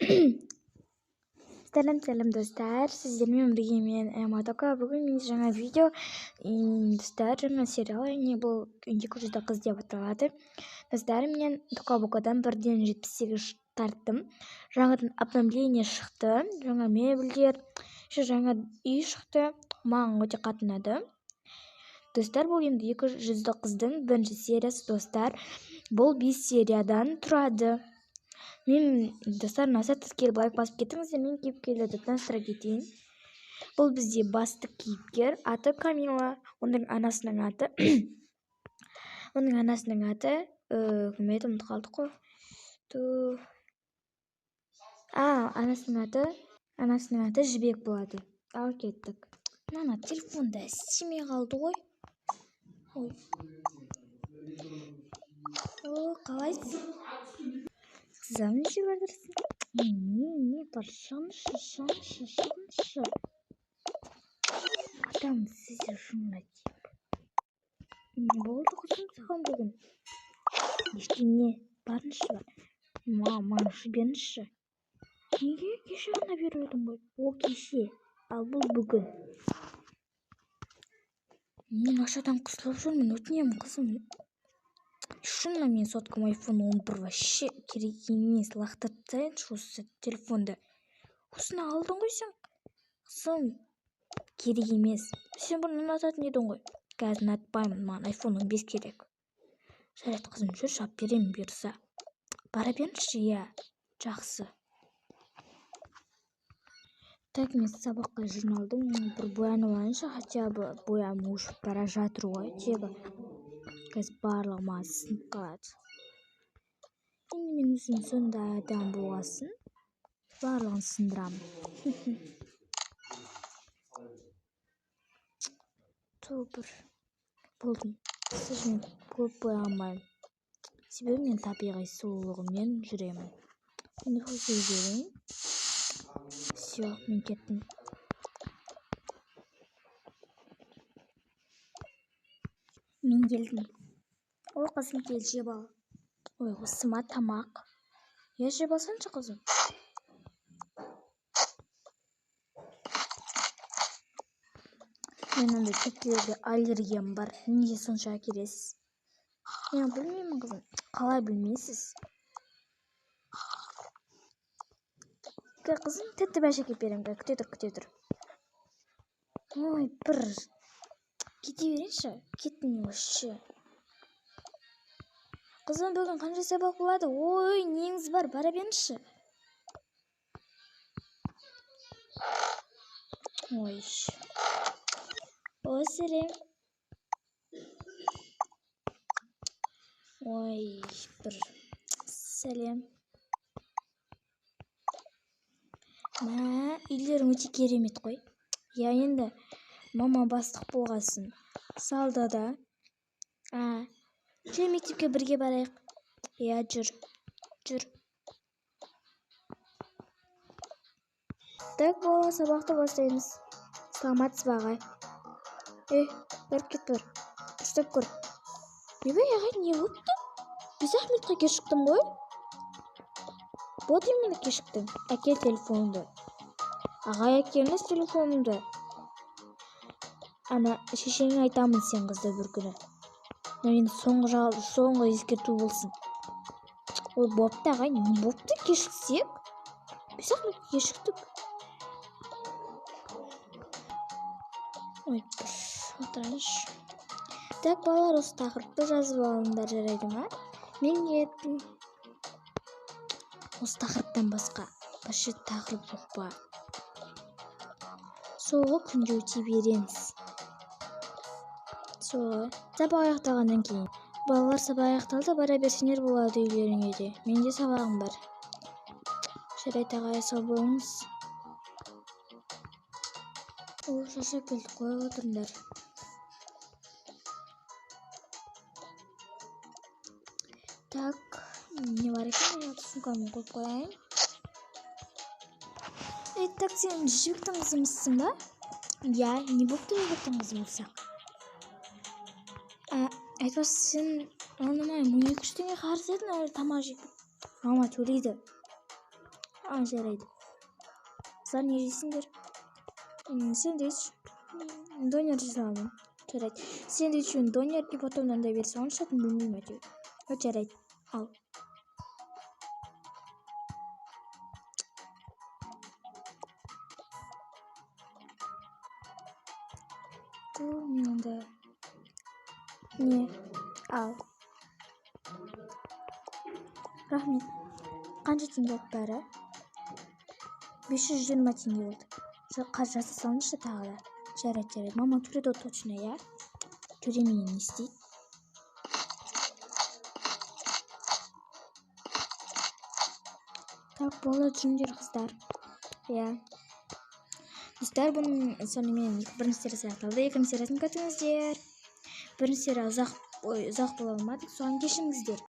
Сәлем, сәлем, достар! Сіздермен бірге мен, Эмма Тока. Бүгін менде жаңа видео. Достар, жаңа сериал, яғни бұл «Екі жүзді қыз» деп аталады. Достар, мен Тока Бокадан бірден 78 тарттым. Жаңадан обновление шықты, жаңа мебельдер, еще жаңа үй шықты. Маған өте қатты ұнады. Достар, бұл енді «Екі жүзді қыздың» бірінші сериясы, достар. Бұл бес сериядан тұрады. Мен, достар, ұнаса, келіп лайк басып кетіңіздер. Мен кейіпкерлерді таныстыра кетейін. Бұл бізде басты кейіпкер, аты Камила. Оның анасының аты кім еді, ұмытып қалдық қой. А, анасының аты Жібек болады. Ал кеттік. Мына телефонда істемей қалды ғой. Ой, о, қалайсың, қызым? Не жеп жатырсың? Не, не бар? Шығыңызшы, шығыңызшы, шығыңызшы. Адам сізде жынына тиіп. Не болды, қызым, саған бүгін? Ештеңе. Барыңызшы, маған беріңізші. Неге? Кеше ғана беріп едің ғой. Ол кеше, ал бұл бүгін. Мен ақшадан қысылып жүрмін, өтінемін, қызым. Үшін мына менің соткам айфон 11 вообще керек емес, лақтырып тастайыншы осы телефонды. Осыны алдың ғой сен, қызым, керек емес. Сен бұрын ұнататын едің ғой, қазір ұнатпаймын. Маған айфон 15 керек. Жарайды, қызым, жүрші, алып беремін бұйырса. Бара беріңізші. Иә, жақсы. Так, мен сабаққа жиналдым. Бір боянып алайыншы хотя бы, боям өшіп бара жатыр ғой тегі. Қазір барлығы маған сынып қалады. Енді мен өзім сондай адам болғасын, барлығын сындырамын. Ту, бір болдым. Мен көп боянбаймын, себебі мен табиғи сұлулығыммен жүремін. Енді жіберейін. Все, мен кеттім. Мен келдім. О, қызым, кел, жеп ал. Ой, осы ма тамақ? Иә, жеп алсаңшы, қызым. Мен андай тәттілерге аллергиям бар. Неге сонша әкелесіз? Мен білмеймін, қызым. Қалай білмейсіз? Қызым, тәтті бәш әкеліп беремін, күте тұр, күте тұр. Ой, бір кете берейінші. Кеттім мен вообще. Қызым, бүгін қанша сабақ болады? Ой, неңіз бар, бара беріңізші. Ой, о, сәлем. Ой, бір сәлем. Мә, үйлерің өте керемет қой. Иә, енді мама бастық болғасын салды да. А, жүр, мектепке бірге барайық. Иә, жүр, жүр. Так, балалар, сабақты бастаймыз. Саламатсыз ба, ағай? Ей, барып кет, бар, дұрыстап көр. Ойбай, ағай, не болыпты? 5-ақ минутқа кешіктім ғой. Вот именно, кешіктің. Әкел телефоныңды. Ағай, әкеліңіз телефонымды. Ана шешеңе айтамын сен қызды бір күні. Мынау енді соңғы ескерту болсын. Ой, бопты, ағай, не бопты кешіксек? 5-ақ минут кешіктік. Ой, бір отырайыншы. Так, балалар, осы тақырыпты жазып алыңдар, жарайды ма? Мен кеттім. Осы тақырыптан басқа вообще тақырып жоқ па? Сол ғой, күнде өте береміз. Сол сабақ аяқталғаннан кейін. Балалар, сабақ аяқталды, бара берсеңдер болады үйлеріңе де. Менде сабағым бар. Жарайды, ағай, сау болыңыз. О, шаршап келдік қой, отырыңдар. Так, не бар екен? Мен сумкамды қойып қояйын. Ей, так, сен Жібектің қызымысың ба? Иә, не болыпты Жібектің қызы болсақ? Айтпақшы, сен анамай 1200 теңге қарыз едің, әлі тамақ жеп. Мама төлейді. А, жарайды. Қыздар, не жейсіңдер? Сэндвич. Донер жей саламын. Жарайды. Сэндвич пен донер, и потом мынандай бере салыңызшы, атын білмеймін әйтеуір. Вот, жарайды. Ал. Мен онда не ал. Рахмет. Қанша теңге болды бәрі? 520 теңге болды. Қазір жаса салыңызшы тағы да. Жарайды, жарайды. Мама төледі ғой точно, иә? Төлемеген не істейді? Так, болды, жүріңдер, қыздар. Иә. Достар, бұның сонымен бірінші сериясы аяқталды. Екінші сериясын күтіңіздер. Бірінші серия ұзақ бола алмады, соған кешіріңіздер.